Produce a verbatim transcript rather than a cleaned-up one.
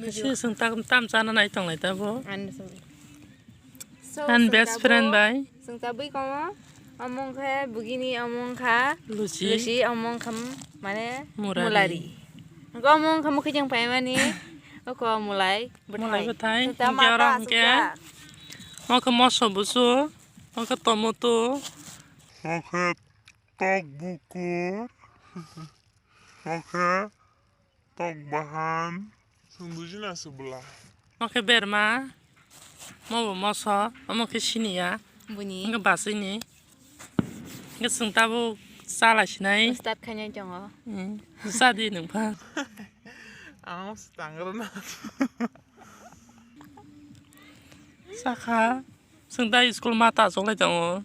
Bisi chwng tak tam chana nai tonglai ta bo. Ani so. So, Ani chwng best ta friend bo, bai. Chwng ta bui komo. Omo wngkha bugini, omo wngkha Lucy. Lucy, omo wngkha m-, mane Murari. Mulari. Wngkha omo wngkha mukhi jeng paimani. Oko mulai. Mulai bwthai. Bwthai. Chwng ta Hingke mata oro hingke. Aswkha. Omo khe moso busu. Omo khe tomato. Omo khe tok bukur. Omo khe tok bahan. Chwng buji na se bwla. Omo khe berma, omo bo moso, omo khe siniya. Buni. Omo khe basini. Omo khe chwng tabuk chala sinai. Start khainai tongo. Hmm. Sa di nwng pha. Ang se tangrwna. Sakha. Chwng da school mata achuk lai tongo.